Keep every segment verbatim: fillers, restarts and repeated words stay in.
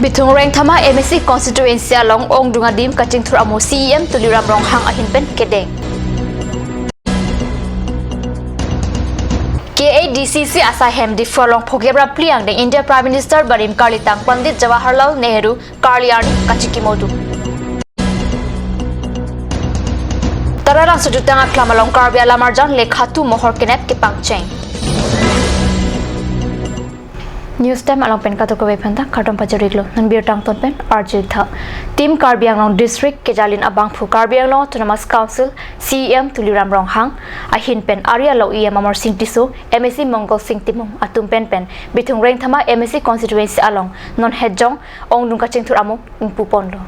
Bithung Rengthama M A C constituency along ongdung adim kachingthur amo C E M Tuliram Ronghang ahin pen kedeng. K A D C C asai hem Diphu along phokep ra phli angdeng India Prime Minister barim karlitang Pandit Jawaharlal Nehru karli arni kachikimo dun. Taralangso jutang aklam along Karbi alam arjan lekha tu mohor kenep kepangcheng. News time along pen kadokave aphanta kardom pajir-iklo, non birta angton pen arju-ik tha. Team Karbi Anglong District kejalin abangphu Karbi Anglong Autonomous Council C E M Tuliram Ronghang ahin pen ari alo E M Amarsing Tisso, M A C Mongol Sing Timung atum pen pen Bithung Rengthama M A C constituency along non hetjong ongdung kachingthur amo ingpuponlo.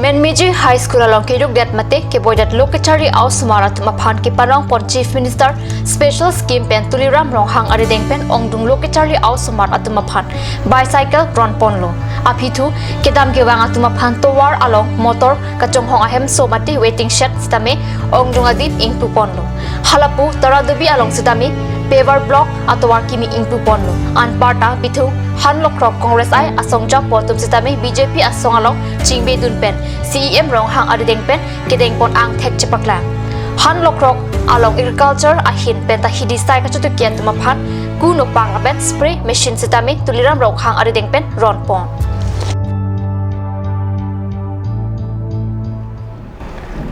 Menmiji High School along keduk det mate keboi det lo kacharli a-osomar atum aphan kepanong pon Chief Minister Special Scheme pen Tuliram Ronghang arideng pen ongdung lo kacharli a-osomar atum aphan bicycle ronponlo. Aphi thu kedam kevang atum aphan tovar along motor kachonghong ahemso mate waiting shed sitame ongdung adim ingpuponlo. Halapu Taradubi along sitame paver block atovar kimi ingpuponlo. Anparta Bithung Hanlokrok Congress I asong japo atum sitame B J P asong along chingbedun pen C E M Ronghang arideng pen kedengpon angthek chepaklang. Hanlokrok along agriculture ahin pen ta hidi sai kachotoki atum aphan ku nopang lapen spray machine sitame Tuliram Ronghang arideng pen ronpon.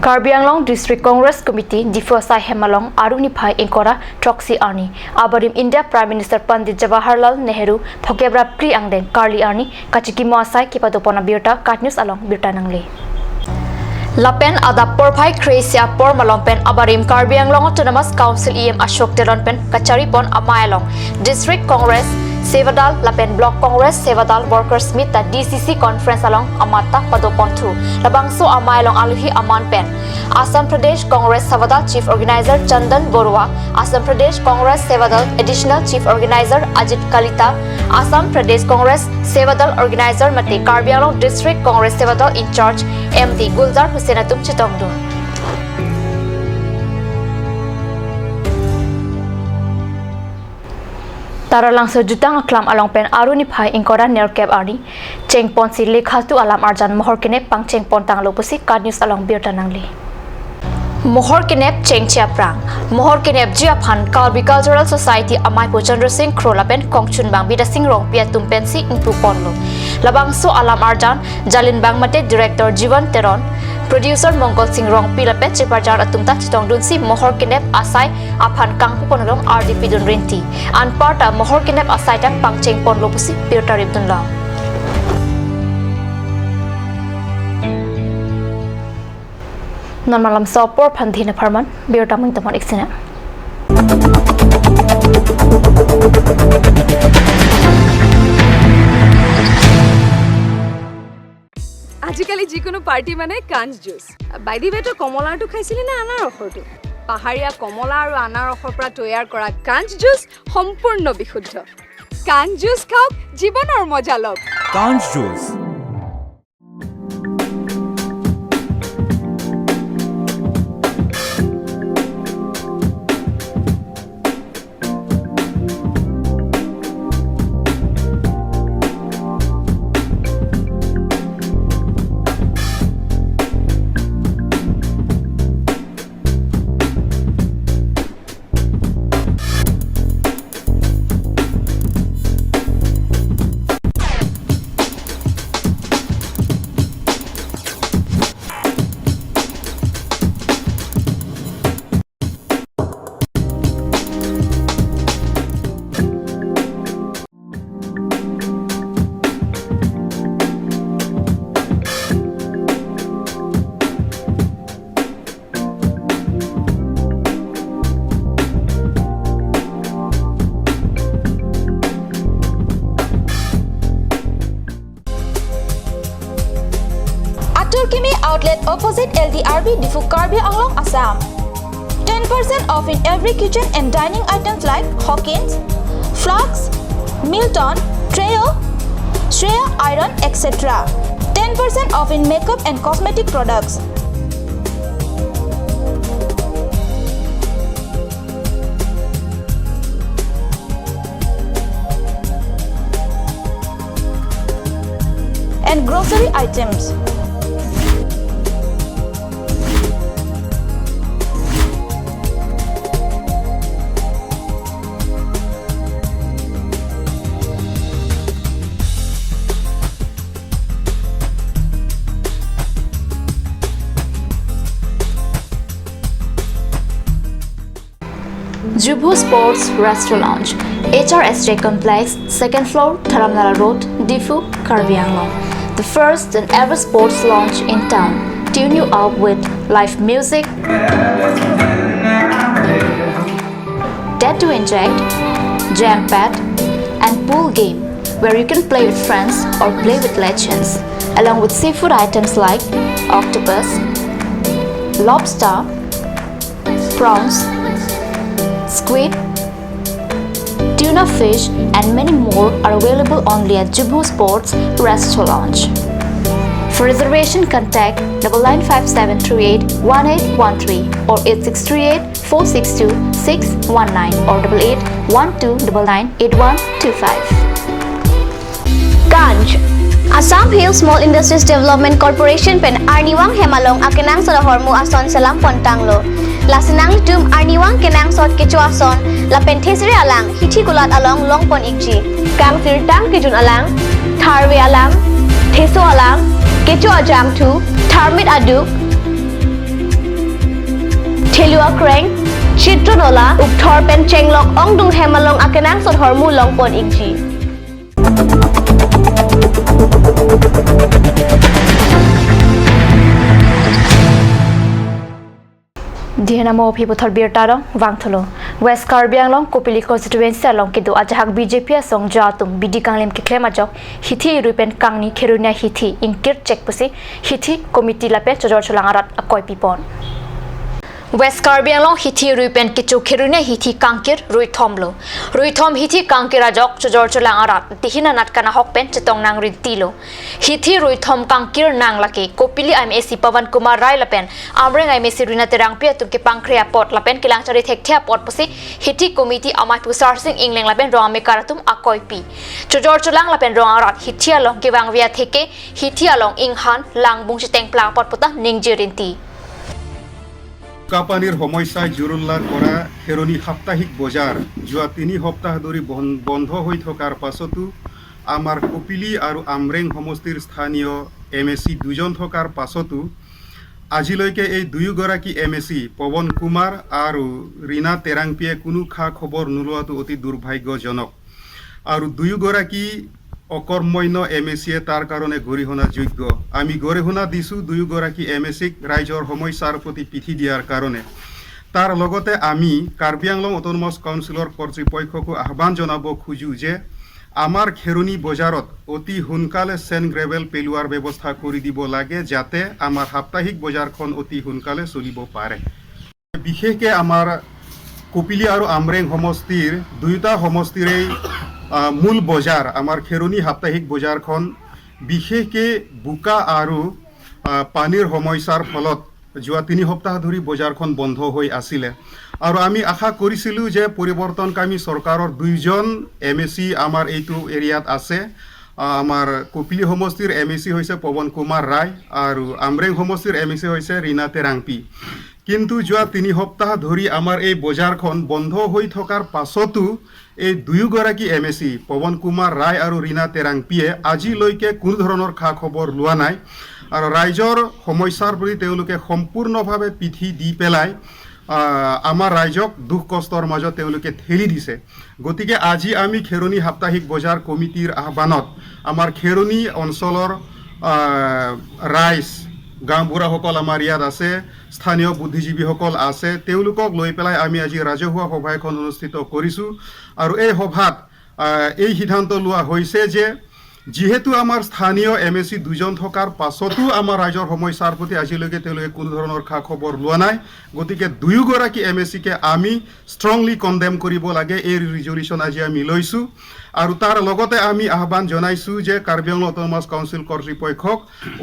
Karbi Anglong District Congress Committee Diphu asai hem along Aru niphai ingkoi ra throksi arni abarim India Prime Minister Pandit Jawaharlal Nehru phokep ra phli angdeng karli arni kachikimo asai kepadopon abirta KAT News along birta nangle. Lapen adap porphai kre-isi apor malom pen abarim Karbi Anglong Autonomous Council E M Ashok Teron pen kacharipon amei along District Congress Sevadal lapen Block Congress Sevadal Workers Meet ta D C C Conference along amat ta padoponthu. Labangso amei along alohi aman pen Assam Pradesh Congress Sevadal Chief Organizer Chandan Baruah, Assam Pradesh Congress Sevadal Additional Chief Organizer Ajit Kalita, Assam Pradesh Congress Sevadal Organizer mate Karbi Anglong District Congress Sevadal In-charge M D Gulzar Hussain atum chetongdun. Taralangso jutang aklam along pen Aru niphai ingkoi ra nerkep arni chengponsi lekha tu alam arjan mohor kenep pangchengpon tanglo pusi KAT News along birta nangle. Mohor kenep chengche aphrang, mohor kenepji aphan Karbi Cultural Society ameipo Chandra Sing Kro lapen kongchunbang Bidya Sing Rongpi atum pensi ingpuponlo. Labangso alam arjan jalinbang mate Director Jivan Teron, Producer Mongol Sing Rongpi lapen cheparjar atum ta chetongdunsi mohor kenep asai aphan kangpupon along ardi pidun rinti. Anparta mohor kenep asai ta pangchengponlo pusi birta ripdunlong. Non malomso apor aphan dhin apharman, birta mung tamon iksina. আজিকালি যিকোনো পাৰ্টি মানে কাঞ্চ juice. By the ৱে, তই কমলাৰটো খাইছিলি নে আনাৰসৰটো? পাহাৰীয়া কমলা আৰু আনাৰসৰ পৰা তৈয়াৰ কৰা কাঞ্চ জুচ সম্পূৰ্ণ বিশুদ্ধ। কাঞ্চ জুচ খাওক, জীৱনৰ মজা লওক। কাঞ্চ juice. Atur Kimi Outlet, opposite L D R B, Diphu, Karbi Anglong, Assam. Ten percent off in every kitchen and dining items like Hawkins, flasks, Milton, Treo, Shreya iron, et cetera. Ten percent off in makeup and cosmetic products. and grocery items. Jubu Sports Restaurant, H R S J Complex, second floor, Dharamnala Road, Diphu, Karbi Anglong. The first and ever sports lounge in town. Tune you up with live music, Dead to Inject, Jam Pad, and pool game where you can play with friends or play with legends, along with seafood items like octopus, lobster, prawns, squid, tuna fish, and many more are available only at Jubu Sports Restaurant. For reservation, contact double nine five seven three eight one eight one three or eight six three eight four six two six one nine or double eight one two double nine eight one two five. Ganj. Assam Hill Small Industries Development Corporation pen arnivang hem along akenangsot ahormu ason selam pon tanglo. Lasi nanglitum arnivang kenangsot kecho ason lapen thesere alang hithi kulat along longpon ikji. Kangsirtang kejun alang, tharve alang, theso alang, kecho ajangthu, tharmit aduk, thelu akreng, chitron ola, ukthor pen chenglok ongdung hem along akenangsot ahormu longpon ikji. Dihena mo phi puthot birta dong vangthulo. West Karbi Anglong Kopili constituency along kedo ajahak B J P asongja atum bidi kanglim keklem ajok hithi rui pen kangni kheruni ahithi ingkir chek pusi hithi committee lapen chojor cholang arat akoi pipon. West Karbi Anglong hithi rui pen kecho kheruni ahithi kangkir rui thomlo. Rui thom hithi kangkir ajok chojor cholang arat dihin anat kanahok pen chetong nang rintilo. Hithi rui thom kangkir nang lake Kopili M A C Pawan Kumar Rai lapen Amreng M A C Rina Terangpi atum kepangkre apot lapen kelang chari thekthe apot pusi hithi committee amei Pusar Sing Ingleng lapen rong amekar atum akoi pi. Chojor cholang lapen rong arat hithi along kevang via theke hithi along inghan langbung chiteng plang apot puta ningje rinti. কাপানিৰ সমস্যাই জুৰুলা কৰা খেৰণি সাপ্তাহিক বজাৰ যোৱা তিনি সপ্তাহ ধৰি বন-, বন্ধ হৈ থকাৰ পাছতো আমাৰ কপিলী আৰু আমৰেং সমষ্টিৰ স্থানীয় এম এ চি দুজন থকাৰ পাছতো আজিলৈকে এই দুয়োগৰাকী এম এ চি পৱন কুমাৰ আৰু ৰীনা তেৰাংপীয়ে কোনো খা খবৰ নোলোৱাটো অতি দুৰ্ভাগ্যজনক। আৰু দুয়োগৰাকী অকৰ্মণ্য এম এ চিয়ে তাৰ কাৰণে গৰিহণাযোগ্য। আমি গৰিহণা দিছো দুয়োগৰাকী এম এ চিক ৰাইজৰ সমস্যাৰ প্ৰতি পিঠি দিয়াৰ কাৰণে। তাৰ লগতে আমি কাৰ্বি আংলং অট'নমাছ কাউন্সিলৰ কৰ্তৃপক্ষকো আহ্বান জনাব খোজো যে আমাৰ খেৰণি বজাৰত অতি সোনকালে চেণ্ড গ্ৰেভেল পেলোৱাৰ ব্যৱস্থা কৰি দিব লাগে, যাতে আমাৰ সাপ্তাহিক বজাৰখন অতি সোনকালে চলিব পাৰে। বিশেষকৈ আমাৰ কপিলী আৰু আমৰেং সমষ্টিৰ দুয়োটা সমষ্টিৰেই, আহ, মূল বজাৰ, আমাৰ খেৰণি সাপ্তাহিক বজাৰখন বিশেষকৈ বোকা আৰু, আহ, পানীৰ সমস্যাৰ ফলত যোৱা তিনি সপ্তাহ ধৰি বজাৰখন বন্ধ হৈ আছিলে। আৰু আমি আশা কৰিছিলোঁ যে পৰিৱৰ্তনকামী চৰকাৰৰ দুইজন এম এ চি আমাৰ এইটো এৰিয়াত আছে। আহ, আমাৰ কপিলী সমষ্টিৰ এম এ চি হৈছে পৱন কুমাৰ ৰায় আৰু আমৰেং সমষ্টিৰ এম এ চি হৈছে ৰীনা তেৰাংপী। কিন্তু যোৱা তিনি সপ্তাহ ধৰি আমাৰ এই বজাৰখন বন্ধ হৈ থকাৰ পাছতো এই দুয়োগৰাকী এম এ চি পৱন কুমাৰ ৰায় আৰু ৰীনা তেৰাংপীয়ে আজিলৈকে কোনো ধৰণৰ খা খবৰ লোৱা নাই। আৰু ৰাইজৰ সমস্যাৰ প্ৰতি তেওঁলোকে সম্পূৰ্ণভাৱে পিঠি দি পেলাই, আহ, আমাৰ ৰাইজক দুখ কষ্টৰ মাজত তেওঁলোকে ঠেলি দিছে। গতিকে আজি আমি খেৰণি সাপ্তাহিক বজাৰ কমিটিৰ আহ্বানত আমাৰ খেৰণি অঞ্চলৰ, আহ, ৰাইজ, গাঁওবুঢ়াসকল আমাৰ ইয়াত আছে, স্থানীয় বুদ্ধিজীৱীসকল আছে, তেওঁলোকক লৈ পেলাই আমি আজি ৰাজহুৱা সভা এখন অনুষ্ঠিত কৰিছোঁ। আৰু এই সভাত, আহ, এই সিদ্ধান্ত লোৱা হৈছে যে যিহেতু আমাৰ স্থানীয় এম এ চি দুজন থকাৰ পাছতো আমাৰ ৰাইজৰ সমস্যাৰ প্ৰতি আজিলৈকে তেওঁলোকে কোনো ধৰণৰ খা খবৰ লোৱা নাই, গতিকে দুয়োগৰাকী এম এ চিকে আমি ষ্ট্ৰংলি কণ্ডেম কৰিব লাগে। এই ৰিজলিউশ্যন আজি আমি লৈছোঁ। আৰু তাৰ লগতে আমি আহ্বান জনাইছোঁ যে কাৰ্বি আংলং অট'নমাছ কাউন্সিল কৰ্তৃপক্ষক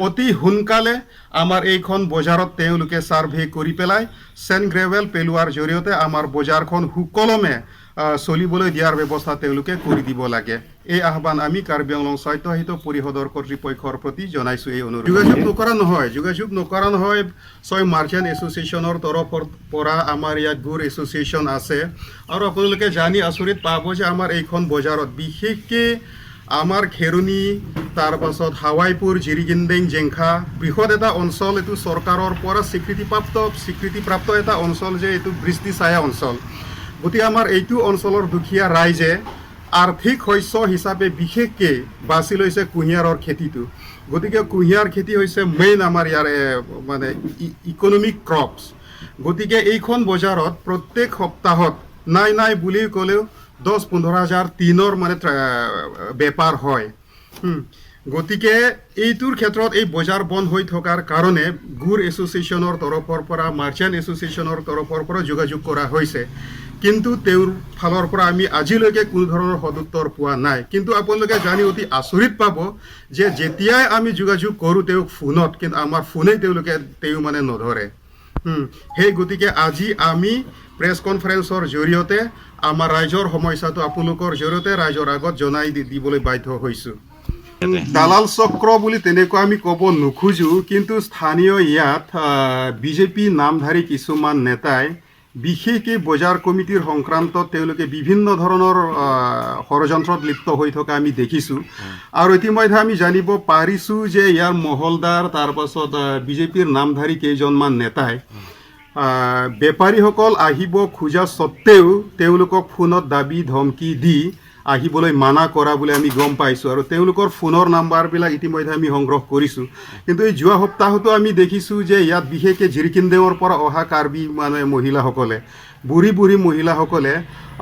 অতি সোনকালে আমাৰ এইখন বজাৰত তেওঁলোকে ছাৰ্ভে কৰি পেলাই চেণ্ড গ্ৰেভেল পেলোৱাৰ জৰিয়তে আমাৰ বজাৰখন সুকলমে, আহ, চলিবলৈ দিয়াৰ ব্যৱস্থা তেওঁলোকে কৰি দিব লাগে। এই আহ্বান আমি কাৰ্বি আংলং স্বায়ত্তশাসিত পৰিষদৰ কৰ্তৃপক্ষৰ প্ৰতি জনাইছো এই অনুৰোধ। যোগাযোগ নকৰা নহয়, যোগাযোগ নকৰা নহয়। ছয় মাৰ্চেণ্ট এছ'চিয়েশ্যনৰ তৰফৰ পৰা আমাৰ ইয়াত গুৰ এছ'চিয়েশ্যন আছে। আৰু আপোনালোকে জানি আচৰিত পাব যে আমাৰ এইখন বজাৰত বিশেষকৈ আমাৰ খেৰণি, তাৰ পাছত হাৱাইপুৰ, জিৰিকিন্দেং, জেংখা, বৃহৎ এটা অঞ্চল। এইটো চৰকাৰৰ পৰা স্বীকৃতিপ্ৰাপ্ত, স্বীকৃতিপ্ৰাপ্ত এটা অঞ্চল যে এইটো বৃষ্টি ছায়া অঞ্চল। গতিকে আমাৰ এইটো অঞ্চলৰ দুখীয়া ৰাইজে আৰ্থিক শস্য হিচাপে বিশেষকৈ বাছি লৈছে কুঁহিয়াৰৰ খেতিটো। গতিকে কুঁহিয়াৰ খেতি হৈছে মেইন আমাৰ ইয়াৰে মানে ইকনমিক ক্ৰপছ। গতিকে এইখন বজাৰত প্ৰত্যেক সপ্তাহত নাই নাই বুলি ক'লেও দহ পোন্ধৰ হাজাৰ টিনৰ মানে ট্ৰা-, বেপাৰ হয়। হুম। গতিকে এইটোৰ ক্ষেত্ৰত এই বজাৰ বন্ধ হৈ থকাৰ কাৰণে গুৰ এছ'চিয়েশ্যনৰ তৰফৰ পৰা, মাৰ্চেণ্ট এছ'চিয়েশ্যনৰ তৰফৰ পৰা যোগাযোগ কৰা হৈছে, কিন্তু তেওঁৰ ফালৰ পৰা আমি আজিলৈকে কোনো ধৰণৰ সদুত্তৰ পোৱা নাই। কিন্তু আপোনালোকে জানি অতি আচৰিত পাব যে যেতিয়াই আমি যোগাযোগ কৰোঁ তেওঁক ফোনত, কিন্তু আমাৰ ফোনেই তেওঁলোকে, তেওঁ মানে নধৰে। হুম, সেই গতিকে আজি আমি প্ৰেছ কনফাৰেন্সৰ জৰিয়তে আমাৰ ৰাইজৰ সমস্যাটো আপোনালোকৰ জৰিয়তে ৰাইজৰ আগত জনাই দি-, দিবলৈ বাধ্য হৈছোঁ। দালাল চক্ৰ বুলি তেনেকুৱা আমি ক'ব নোখোজো, কিন্তু স্থানীয় ইয়াত, আহ, বিজেপি নামধাৰী কিছুমান নেতাই বিশেষকৈ বজাৰ কমিটিৰ সংক্ৰান্তত তেওঁলোকে বিভিন্ন ধৰণৰ, আহ, ষড়যন্ত্ৰত লিপ্ত হৈ থকা আমি দেখিছোঁ। আৰু ইতিমধ্যে আমি জানিব পাৰিছোঁ যে ইয়াৰ মহলদাৰ, তাৰ পাছত, আহ, বিজেপিৰ নামধাৰী কেইজনমান নেতাই, আহ, বেপাৰীসকল আহিব খোজা স্বত্বেও তেওঁলোকক ফোনত দাবী ধমকি দি আহিবলৈ মানা কৰা বুলি আমি গম পাইছোঁ। আৰু তেওঁলোকৰ ফোনৰ নাম্বাৰবিলাক ইতিমধ্যে আমি সংগ্ৰহ কৰিছোঁ। কিন্তু এই যোৱা সপ্তাহতো আমি দেখিছোঁ যে ইয়াত বিশেষকৈ জিৰিকিন্দেঙৰ পৰা অহা কাৰ্বি মানে মহিলাসকলে, বুঢ়ী বুঢ়ী মহিলাসকলে,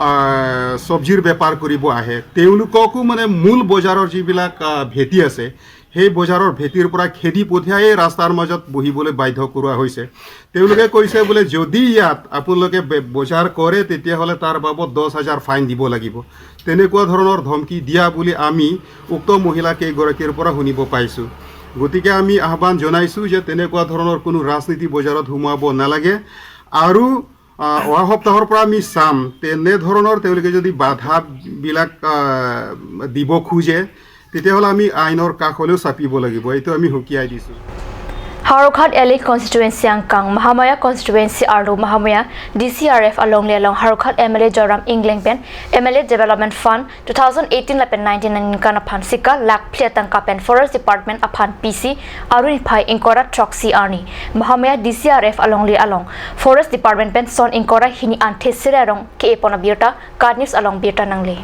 আহ, চব্জিৰ বেপাৰ কৰিব আহে। তেওঁলোককো মানে মূল বজাৰৰ যিবিলাক, আহ, ভেটি আছে, সেই বজাৰৰ ভেটিৰ পৰা খেদি পঠিয়াই ৰাস্তাৰ মাজত বহিবলৈ বাধ্য কৰোৱা হৈছে। তেওঁলোকে কৈছে বোলে, যদি ইয়াত আপোনালোকে বে-, বজাৰ কৰে, তেতিয়াহ'লে তাৰ বাবদ দহ হাজাৰ ফাইন দিব লাগিব। তেনেকুৱা ধৰণৰ ধমকি দিয়া বুলি আমি উক্ত মহিলা কেইগৰাকীৰ পৰা শুনিব পাইছোঁ। গতিকে আমি আহ্বান জনাইছোঁ যে তেনেকুৱা ধৰণৰ কোনো ৰাজনীতি বজাৰত সোমোৱাব নালাগে। আৰু, আহ, অহা সপ্তাহৰ পৰা আমি চাম, তেনেধৰণৰ তেওঁলোকে যদি বাধাবিলাক, আহ, দিব খোজে, তেতিয়াহ'লে আমি আইনৰ কাষলৈও চাপিব লাগিব। এইটো আমি সকীয়াই দিছোঁ। Howraghat L A constituency angkang Mahamaya constituency arlo Mahamaya D C R F alongle along Howraghat M L A Joyram Engleng pen M L A Development Fund two thousand eighteen lapen nineteen aningkan aphan sika lakh phli atangka pen Forest Department aphan pisi Arun niphai ingkoi ra throksi arni Mahamaya D C R F alongle along Forest Department pen son ingkoi ra hini an thesere arong ke-epon abirta KAT News along birta nangle.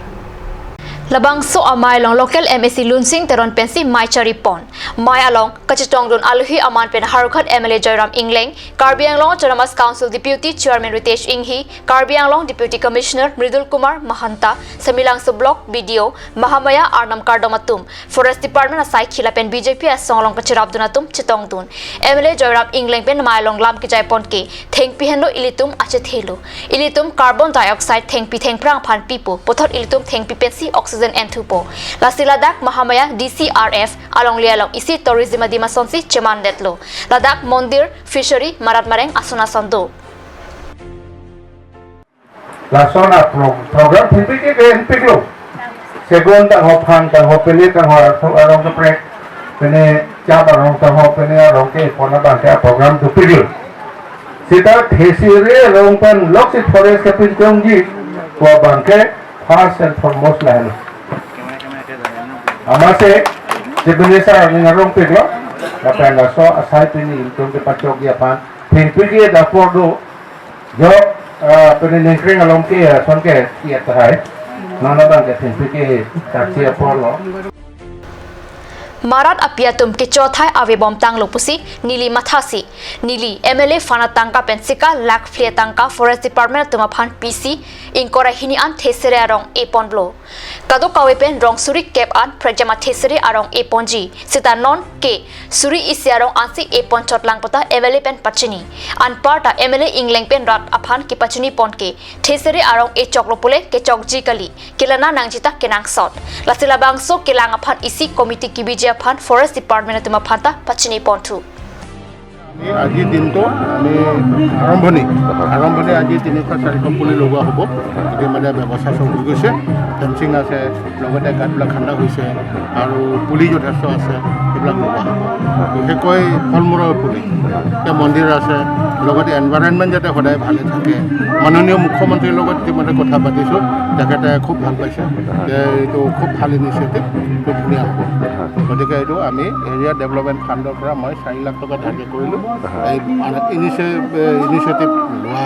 Labangso amei along local M A C Lunsing Teron pensi mei charipon. Mei along kachetongdun alohi aman pen Howraghat M L A Joyram Engleng, Karbi Anglong Autonomous Council Deputy Chairman Ritesh Enghi, Karbi Anglong Deputy Commissioner Mridul Kumar Mahanta, Samelangso Block B D O, Mahamaya arnam kardom atum, Forest Department asaikhi lapen B J P asong along kacherapdun atum chetongdun. M L A Joyram Engleng pen mei along lam kejaiponke, thengpi henlo ilitum achethelo. Ilitum carbon dioxide thengpi thengphrang aphan pipo, puthot ilitum thengpi pensi oxygen enthupo. Lasi ladak Mahamaya D C R F alongle along isi tourism adim asonsi chemandetlo. Ladak mondir, fishery, marat mareng ason ason do. Lason a pro-, program thengpi ke ke enpiklo. Segon tangho, phang tangho, pele tangho, arong, arong kaprek, pene chap arong tangho, pene arong ke pon abangke a program dopiklo. Seta thesere arong pen loksi forest kepinchongji pu abangke first and foremost lahelo. Amatsi Chief Minister aning arongpiklo, lapen laso asai pini ilitum kepachokji aphan thengpi ke apor do. Jo, ah, pini ningkreng along ke, ah, ason ke, iya tahai. Nana abangke thengpi ke, taksi apor lo. Marat api atum kechothai avebom tanglo pusi neli mathasi. Neli M L A fund atangka pen sika lakh phli atangka Forest Department atum aphan pisi ingkoi ra hini an thesere arong eponlo. Kadokave pen rong suri kep an prekjam athesere arong eponji. Seta non ke suri isi arong ansi epon chotlang puta M L A pen pachini. Anparta M L A Engleng pen rat aphan kepachiniponke, thesere arong echoklo pule kechokji kali, kelana nangji ta kenangsot. Lasi labangso kelang aphan isi committee kebiji aphan Forest Department atum aphan ta pachiniponthu. আজিৰ দিনটো আমি আৰম্ভণি, আৰম্ভণি আজি তিনিশ চাৰিশ পুলি লগোৱা হ'ব। ইতিমধ্যে ব্যৱস্থা চব হৈ গৈছে, ফেঞ্চিং আছে, লগতে গাঁতবিলাক খান্দা হৈছে আৰু পুলি যথেষ্ট আছে, এইবিলাক লগোৱা হ'ব। বিশেষকৈ ফল মূলৰ পুলি, এতিয়া মন্দিৰ আছে, লগতে এনভাইৰনমেণ্ট যাতে সদায় ভালে থাকে। মাননীয় মুখ্যমন্ত্ৰীৰ লগত ইতিমধ্যে কথা পাতিছোঁ, তেখেতে খুব ভাল পাইছে যে এইটো খুব ভাল ইনিচিয়েটিভ, খুব ধুনীয়া হ'ব। গতিকে এইটো আমি এৰিয়া ডেভেলপমেণ্ট ফাণ্ডৰ পৰা মই চাৰি লাখ টকা ধাৰ্য কৰিলোঁ এই মানে ইনিচিয়ে-, ইনিচিয়েটিভ লোৱা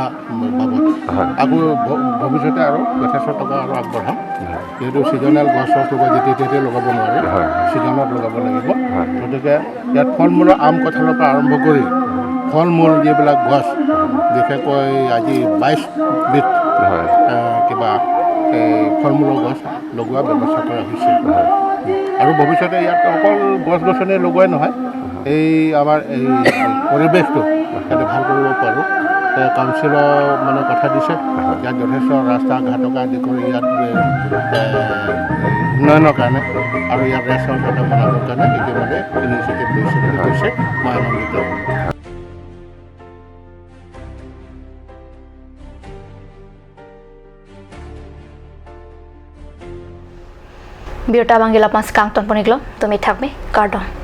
বাবদ। হয়। আকৌ ভ-, ভৱিষ্যতে আৰু যথেষ্ট টকা আৰু আগবঢ়াম। হয়। যিহেতু ছিজনেল গছ চছ লগোৱা যেতিয়া তেতিয়া লগাব নোৱাৰে, হয়। ছিজনত লগাব লাগিব। হয়। গতিকে ইয়াত ফল মূলৰ আম কঁঠালৰ পৰা আৰম্ভ কৰি ফল মূল যিবিলাক গছ, বিশেষকৈ আজি বাইছ বিধ, হয়। আহ, কিবা এই ফল মূলৰ গছ লগোৱা ব্যৱস্থা কৰা হৈছে। হয়। আৰু ভৱিষ্যতে ইয়াত অকল গছ গছনি লগোৱাই নহয়, এই আমাৰ এই পৰিৱেশটো যাতে ভাল কৰিব পাৰোঁ। এ, কাউন্সিলৰ মানে কথা দিছে, হয়। ইয়াত যথেষ্ট ৰাস্তা ঘাটকে আদি কৰি ইয়াত, এ, এ, উন্নয়নৰ কাৰণে আৰু ইয়াত ৰেষ্ট হাউচ এটা বনাবৰ কাৰণে ইতিমধ্যে ইনিচিয়েটিভ লৈছে বুলি, হয়। কৈছে। মই আনন্দিত। Birta bangke lapu-an si kangton pon-iklo, tumi thakme, kardom.